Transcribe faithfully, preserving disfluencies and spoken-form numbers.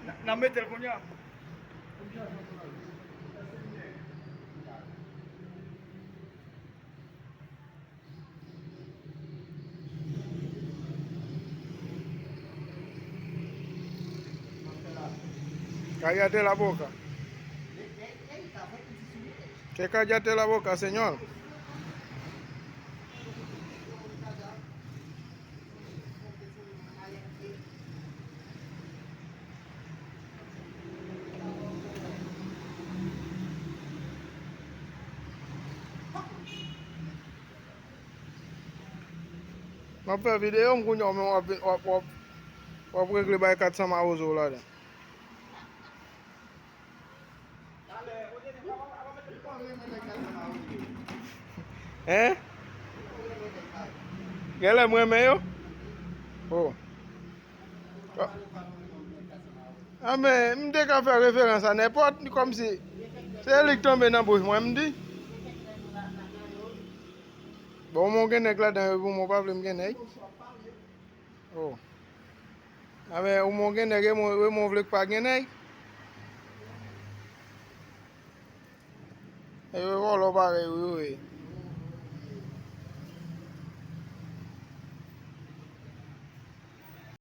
N ap mete l kounye a. Cállate la boca. Que cállate la boca, señor. M ap fè videyo m kounye a, men w ap, w ap, w ap, w ap regle bay kat san mawozo w ladan. Hein? Genlè m renmen yo? Oh. Ah, men, m te ka fè referans a nenpòt, kòmsi se li k tonbe nan bouch mwen, m di. Bon, mwen gen nèg ladan yo, pou mwen pa vle m gen nèg. Oh. Ah, men, ou mwen gen nèg, e mwen, e mwen vle k pa gen nèg. E yo vòlò parèy ou yo ye.